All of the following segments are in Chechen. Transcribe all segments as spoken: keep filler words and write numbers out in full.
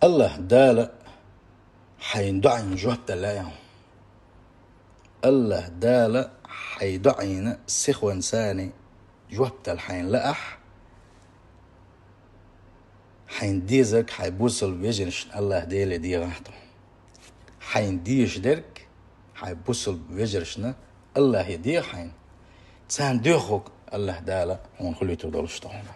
Аллаха Дала хьайн доӀанна жоп дала лаьа хьуна. Аллаха Дала хьайн доӀанна сихонца жоп дала хьайна лаахь, хьайна дезарг хьайн бусалба вежаршна Аллаха Деле дегӀахьа тхо. Хьайна дезаш дерг хьайн бусалба вежаршна Аллахе деха хьайна. Царна доьхург Аллаха Дала хьуна хуьлуьйтур долуш ду хьуна.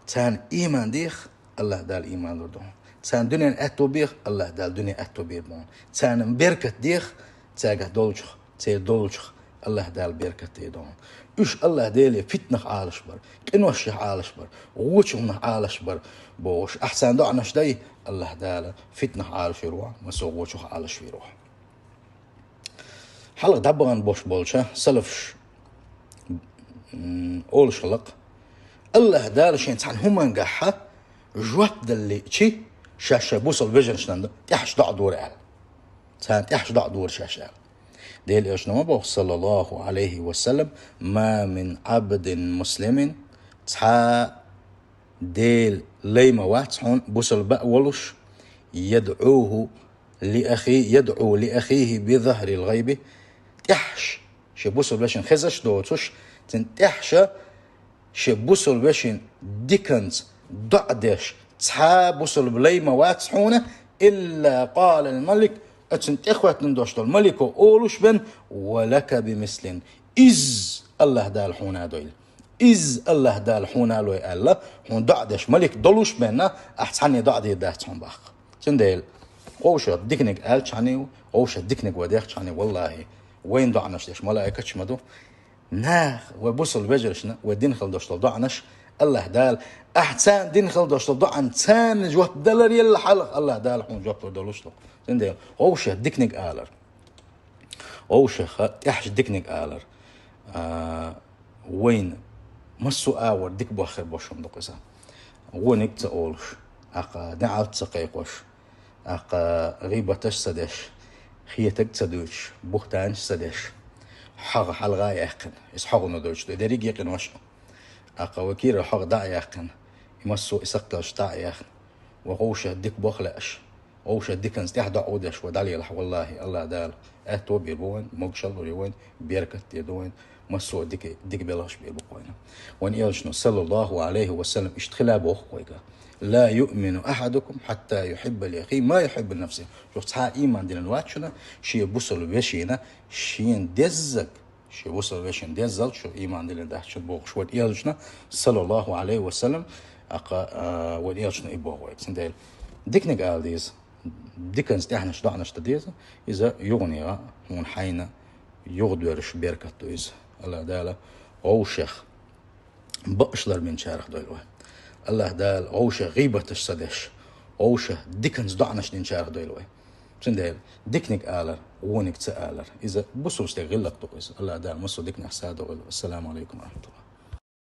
Царна ийман деха, Аллаха Дала ийман лур ду хьуна. Царна дуьненан аьтто беха, Аллаха Дала дуьненан аьтто бийр бу хьуна. Царна беркат деха, цаьргахь долчух, церан долчух Аллаха Дала беркат дийр ду хьуна. Уьш Аллаха Деле фитнах Ӏалашбар, къиношех Ӏалашбар, вочунах Ӏалашбар бохуш, ахь царна доӀанаш дай, Аллаха Дала фитнах Ӏалашвийр ву хьо, массо а вочух Ӏалашвийр ву хьо. Хьалха дӀабахана бош болча салафаш, м, олуш хилла-кх: Аллаха Дала шен цхьана хӀумангахьа жоп дала лиъчи, шаьш шайн бусалба вежаршна тӀехьаш доӀа дора аьлла. Царна тӀехьаш доӀа дора шаьш аьлла. Делан Элчано ма боху, саллаллаху Ӏалайхи ва саллам: «Ма мин Ӏабдин муслимин», цхьа Делан лай ма вац хьуна бусалба а волуш, «ядӀуху ли ахи-, ядӀу ли ахихи би захрил гӀайби», тӀехьаш, шен бусалба вешин хезаш доцуш, цуьнан тӀехьаша шен бусалба вешин диканца доӀа деш цхьа бусалба лай ма вац хьуна, «илла къалал малик», оцунна тӀехӀоьттина дош долу малико олуш бен: «Ва лака би мислин». Иза Аллаха Дала хьуна а дойла. Иза Аллаха Дала хьуна а лой аьлла, хьуна доӀа деш малик долуш бенна, ахь цхьанне доӀа дийр дац хьуна баккха. Цундела, вовшех диканиг аьлчхьаний, вовшех диканиг ван дехчхьаний, валлахи, вайна доӀанаш деш малайкаташ ма ду. Наха, вай бусалба вежаршна, вай дина хила дош долу доӀанаш, Аллаха Дала, ахь царна дина хила дош долу доӀан царна жоп далар елла хьалха, Аллаха Дала хьуна жоп лур долуш ду. Цундела, вовшех диканиг алар. Вовшех тӀехьаш диканиг алар. А, вайна массо а агӀор дика боххур бош хӀума ду-кх иза. Вониг ца олуш, тӀаккха неӀалт ца кхайкхош, тӀаккха гӀийбаташ ца деш, хетаг ца дуьйцуш, буьхтанаш ца деш, хьагӀ хьалха а яьккхина, иза хьагӀо ма дуьйцуш ду, дерриг а къинош а. ТӀаккха вай кийрара хьагӀ дӀа а яьккхина, и массо а и сакхташ дӀа а яьккхина, вай вовшех дика боху лаьаш, вовшех диканца тӀехь доӀа деш вай дӀалелахь, валлахи, Аллаха Дала аьтто бийр бу вайн, могушалла лур ю вайн, беркат дийр ду вайн, массо а дика, дика белхаш бийр бу-кх вайна. Вайн Элчано, саллаллаху Ӏалайхи ва саллам, иштта хила боху-кх вайга: «Ла юъмину ахьадукум хьатта юхьибба ли ахихи ма юхьиббу ли нафсихи». Шух цхьа а ийман диллина вац шуна, шен бусалба вешина шена деззаг, шен бусалба вешина деззалц шу ийман диллина дац шуна бохуш вайн Элчано, саллаллаху Ӏалайхи ва саллам, тӀаккха, а, вайн Элчано и боху вайга. Цундела, диканиг ала деза, диканца тӀехьанаш доӀанаш дан деза, иза юханера хьуна хьайна юхадоьрзуш беркат ду иза. Аллаха Дала вовшех бакъаш ларбинчарах дойла вай. Аллаха Дала вовшех гӀийбаташ ца деш, вовшех диканца доӀанаш динчарах дойла вай. Цундела, диканиг алар, вониг ца алар, иза бусалба стеган гӀиллакх ду-кх иза. Аллаха Дала массо а диканех садогӀийла. Ассаламу Ӏалайкум ва рахьматуллахӀ.